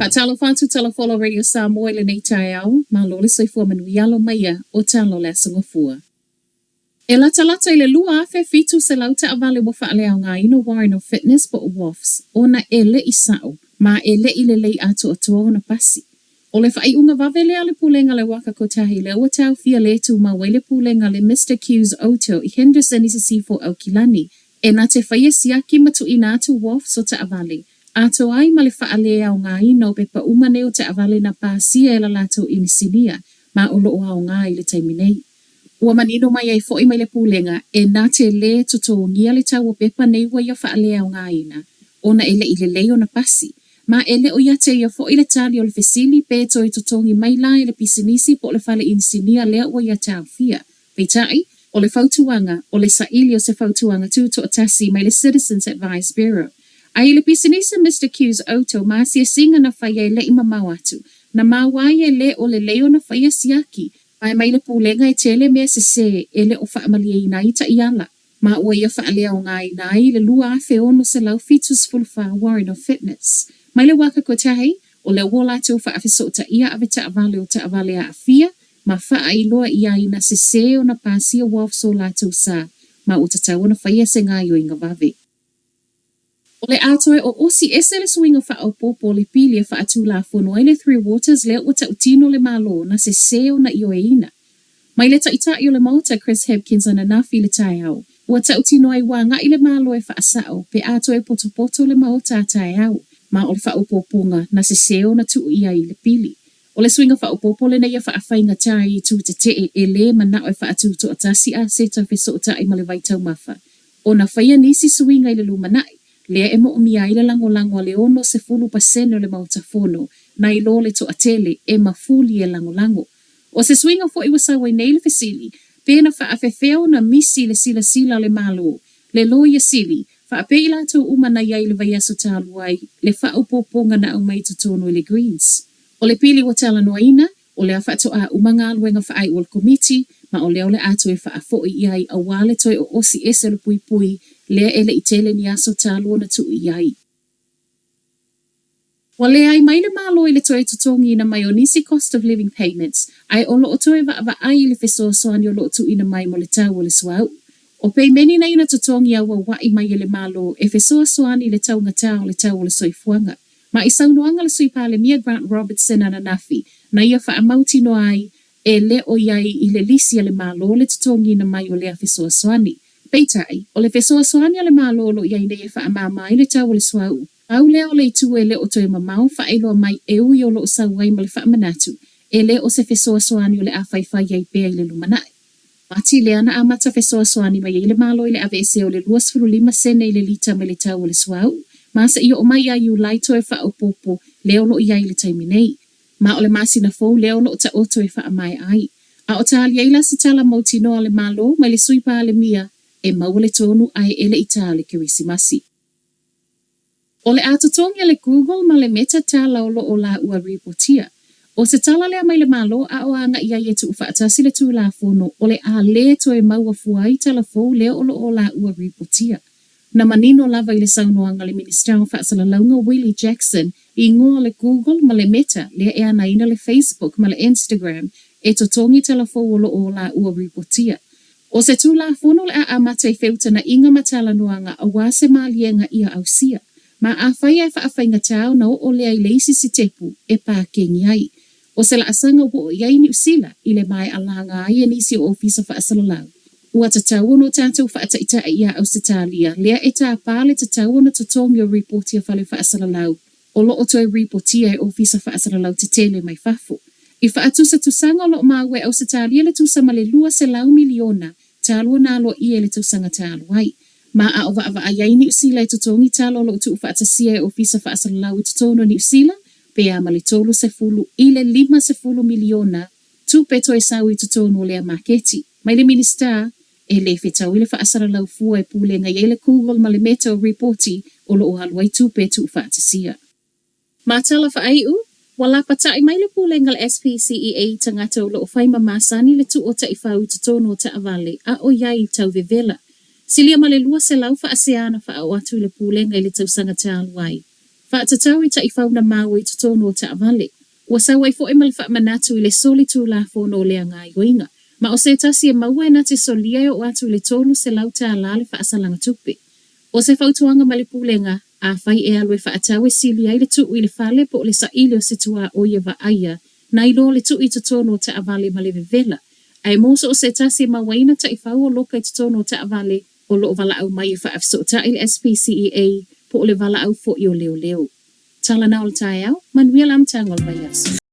Faatalofa atu Talafolo Radio Samoa i lenei taeao, malo le soifua manuia alo maia o talo le Aso Gafua. E latalata i le 2,700 taavale ua faaleaogaina Warrant of Fitness po o WOFs ona e le i sa'o ma e le i lelei atoatoa ona pasi. O le faaiuga vave lea a le Pulega a le Waka Kotahi lea ua taofia le tumau ai le Pulega a le Mister Q's Auto i Henderson i Sisifo Aukilani e na te faia siaki ma tuuina atu WOFs o taavale atoa ai ma le faaleaogaina o pepa uma nei o taavale na pasia e la latou inisinia ma o lo o aoga i le taimi nei. Ua manino mai ai foi mai le Pulega e na te lē totogia le tau o pepa nei ua ia faaleaogaina ona e le i lelei ona pasi, ma e le o ia te ia foi le tali o le fesili pe toe totogi mai la e le pisinisi po o le fale inisinia lea ua ia taofia. Peitai, o le fautuaga, o le saili o se fautuaga tutoatasi mai le Citizens Advice Bureau. A i le pisinisi a Mister Q's Auto ma asiasiga na faia e le i mamao atu, na maua ai e le o lelei ona faia siaki Pae mai le Pulega e tele mea sesē e le o faamalieina ai taiala, ma ua ia faaleaogaina ai le 2674 Warrant of Fitness. Mai le Waka Kotahi, o lea ua latou faafesootaia avetaavale o taavale aafia ma faailoa i ai na sesē ona pasia WOFs o latou sa, ma ua tatau ona faia se gaoioiga vave. O le a toe oosi ese le suiga faaopoopo o le pili e faatulafono ai le Three Waters lea ua tautino le Malo na sesē ona ioeina. Mai le Taitai o le Maota Chris Hipkins ananafi i le taeao, ua tautino ai ua agai le Malo e faasao pe a toe potopoto le Maota a taeao, ma o le faaopoopoga na sesē ona tuu i ai i le pili. O le suiga faaopoopo lenei ia faafaigata ai itu tetee e lē manao e faatutoatasi aseta fesootai ma le vaitaumafa ona faia nisi suiga i le lumanai, lea e moomia ai le lagolago a le 60% o le Maota Fono, nai lo le toatele e mafuli e lagolago. O se suiga foi ua sau ai nei le fesili, pe na faafefea ona misi le silasila a le Malo, le Loia Sili, faapea i latou uma na i ai i le vaiaso talu ai le faaopoopoga na aumai i totonu i le Greens. O le pili ua talanoaina, O lea faatoa uma galuega faaiu a le Komiti, ma o lea o le a toe faafoi i ai aua le toe oosi ese o le puipui lea e le i tele ni aso talu ona tuu i ai. Ua leai mai le Malo i le toe totogiina mai o nisi cost of living payments, ae o lo o toe vaavaai i le fesoasoani o lo o tuuina mai mo le tau o le suauu. O peimeni nei na totogi auauai mai e le Malo e fesoasoani i le taugatā o le tau o le soifuaga. Ma i saunoaga le Sui Palemia Grant Robertson ananafi, na ia faamautinoa ai, e le o i ai i le lisi a le Malo le totogiina mai o lea fesoasoani. Peitai, o le fesoasoani a le Malo o lo o i ai nei e faamama ai le tau o le suauu, pau lea o le itu e le o toe mamao faailoa mai e ui o lo o sau ai ma le faamanatu, e le o se fesoasoani o le a faifai ai pea i le lumanai. Mati lea na amata fesoasoani mai ai le Malo i le aveesea o le 25 sene i le lita mai le tau o le suauu, ma seia oo mai ia Iulai toe faaopoopo lea o lo o i ai i le taimi nei. Ma o le masina fou lea o lo o taoto e faamaea ai. A o tali ai la se tala mautinoa a le Malo mai le Sui Palemia e maua le tonu ae e le i tā le Kerisimasi. O le a totogi a le Google ma le Meta tala o lo o laua ripotia. O se tala lea mai le Malo a o agai ai e tuufaatasi le Tulafono o le a lē toe maua fua ai tala fou lea o lo o laua ripotia. Na manino lava i le saunoaga a le Minisita o Faasalalauga Willie Jackson i igoa o le Google ma le Meta lea e anaina le Facebook ma le Instagram e totogi tala fou o lo o laua ripotia. O se Tulafono o le a amata i feutanaʻiga ma talanoaga aua se maliega ia ausia. Ma afai ae faafaigatā ona oo lea i le isi sitepu e pakengi ai. O se laasaga ua oo i ai Niu Sila i le maea laga ai e nisi o ofisa faasalalau. Ua tatau ona o tatou faataitai iā Ausetalia lea e tāpā le tatau ona totogi o ripoti a fale faasalalau o lo o toe ripotia e ofisa faasalalau tetele mai fafo. I faatusatusaga o lo o maua e Ausetalia le tusa ma le 200 miliona talu ona aloaia i le tausaga talu ai. Ma a o vaavaai ai Niu Sila e totogi tala o lo o tuufaatasia e ofisa faasalalau i totonu o Niu Sila, pe a ma le 30 i le 50 miliona tupe toe sau i totonu o lea maketi. Mai le Minisita, E le fetau i le faasalalau fua e pulega i ai le Google ma le Meta o ripoti o lo o alu ai tupe e tuufaatasia. Ma tala faaiu, ua lapataʻi mai le pulega a le SPCEA i tagata o lo o fai ma masani le tuu o taifau i totonu o taavale a o i ai i tau vevela. Silia ma le 200 faasea na faaoo atu i le pulega i le tausaga talu ai. Faatatau i taifau na maua i totonu o taavale. Ua sau ai foi ma le faamanatu i le solitulafono o lea gaoioiga. Ma o se tasi e maua e na te solia e oo atu i le $300 le faasalaga tupe. O se fautuaga mai le Pulega, afai e alu e faatau e sili ai le tuu i le fale po o le saili o se tuaoi e vaaia, nai lo le tuu i totonu o taavale ma le vevela. Ae mo so o se tasi e mauaina taifau o loka i totonu o taavale, o lo o valaau mai e faafesootai le SPCA po o le valaau foi o leoleo. Tala na o le taeao, manuia le amataga o le vaiaso.